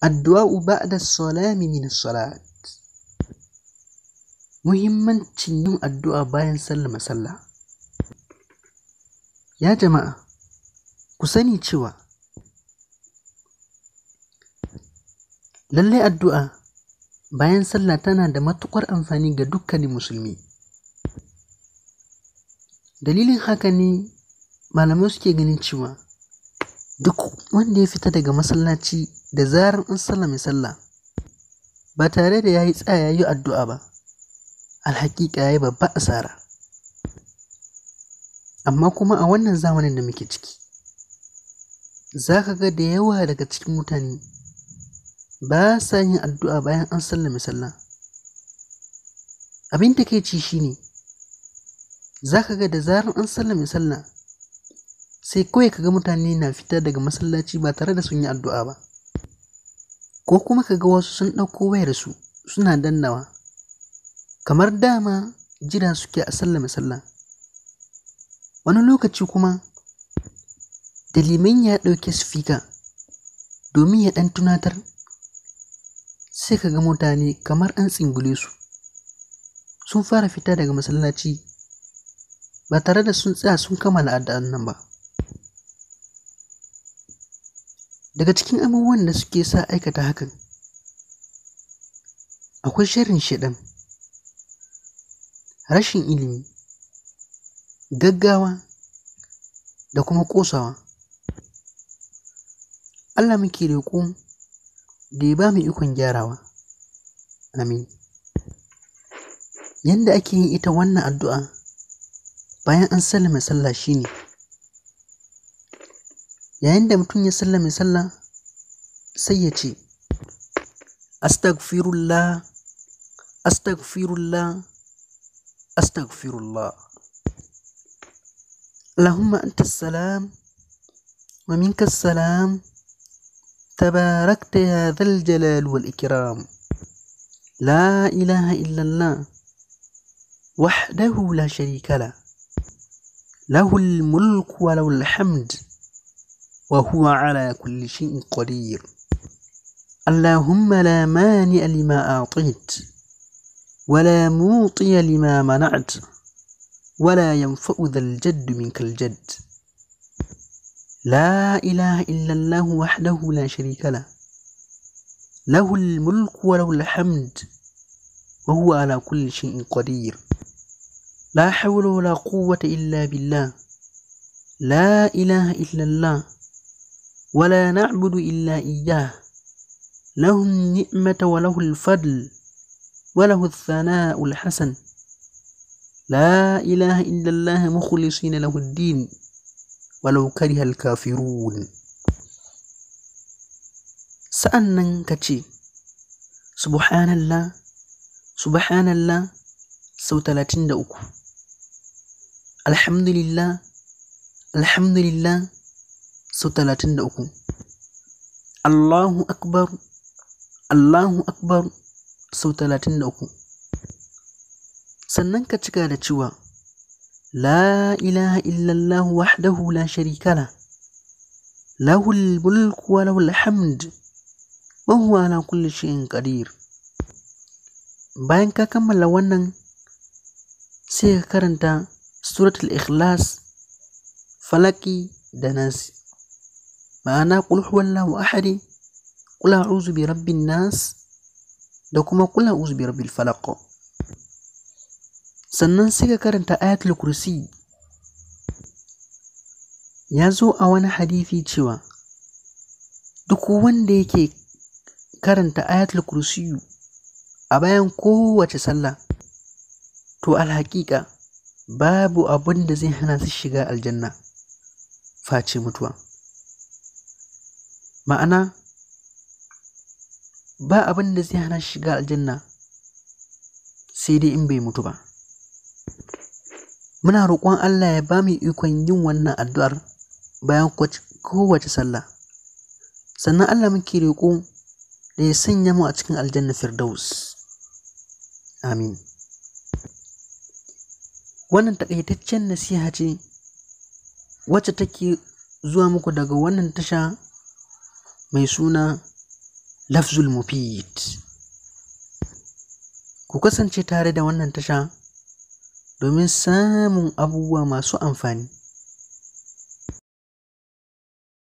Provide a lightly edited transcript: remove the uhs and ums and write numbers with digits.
Addu'a ba'da salami min salat. Muhimmancin yin addu'a bayan sallama sallah. Ya jama'a, ku sani cewa lallai addu'a bayan sallah tana da matuƙar amfani ga dukkanin musulmi. Dalilin haka ne malamai suke ganin cewa duk wanda ya fita daga masallaci da zarar an sallame sallah ba tare da ya yi tsaya ya yi addu'a ba, alhaƙiƙa ya yi babbar asara. Amma kuma a wannan zamanin da muke ciki, za ka ga da yawa daga cikin mutane ba sa yin addu'a bayan an sallame sallah. Abin takaici shi ne, za ka ga da zarar an sallame sallah sai kawai ka ga mutane na fita daga masallaci ba tare da sun yi addu'a ba. Ko kuma ka ga wasu sun ɗauko wayarsu suna dannawa, kamar dama jira suke a sallame sallah. Wani lokaci kuma da liman ya ɗauki sifika domin ya ɗan tunatar, sai ka ga mutane kamar an tsingule su, sun fara fita daga masallaci ba tare da sun tsaya sun kammala addu'an nan ba. Daga cikin abubuwan da suke sa aikata hakan, akwai sharrin shaiɗan, rashin ilimi, gaggawa da kuma ƙosawa. Allah muke roƙo da ya ba mu ikon gyarawa. Amin. Yanda ake yin ita wannan addu'a bayan an sallame sallah shine, yayin da mutum ya sallame sallah sai ya ce, Astaghfirullah, Astaghfirullah, Astaghfirullah. Allahumma anta salam wa minka salam, tabarakta ya dhal jalal wal ikram. La ilaha illallah wahdahu la sharika lah, lahul mulku wa lahul hamd, wa huwa ala kulli shay'in qadir. Allahumma la mani'a lima a'tayt, wa la mu'tiya lima mana'at, wa la yanfa'u dhal jadd minkal jadd. La ilaha illallah wahdahu la sharika lah, lahul mulku wa lahul hamd, wa huwa ala kulli shay'in qadir. La hawla wa la quwwata illa billah. La ilaha illallah wa la na'budu illa iyyah. Lahu an-ni'matu wa lahu al-fadl wa lahu ath-thana'u al-hasan. La ilaha illallah mukhlisina lahu ad-din walau kariha al-kafirun. Sa'annan ka ce, Subhanallah, Subhanallah sau 33. Alhamdulillah, Alhamdulillah sau 33. Allahu Akbar, Allahu Akbar sau 33. Sannan ka cika da cewa, La ilaha illallah wahdahu la sharika lah, lahul mulku wa lahul hamd, wa huwa ala kulli shay'in qadir. Bayan ka kammala wannan, sai ka karanta suratul Ikhlas, Falaki da Nasi. Ma'ana qul huwallahu ahad, qul a'udhu bi rabbin nas, da kuma qul a'udhu bi rabbil falaq. Sannan sai ka karanta ayatul kursi. Ya zo a wani hadithi cewa duk wanda yake karanta ayatul kursiyu a bayan kowace sallah, to alhaƙiƙa babu abin da zai hana su shiga aljanna face mutuwa. Ma'ana ba abin da zai hana shi shiga aljanna sai dai in bai mutu ba. Muna roƙon Allah ya ba mu ikon yin wannan addu'ar bayan kowace sallah. Sannan Allah muke roƙo da ya sanya mu a cikin aljanna Firdaus. Amin. Wannan taƙaitaccen nasiha ce wacce take zuwa muku daga wannan tasha mai suna Lafzul Mufid. Ku kasance tare da wannan tasha domin samun abubuwa masu amfani.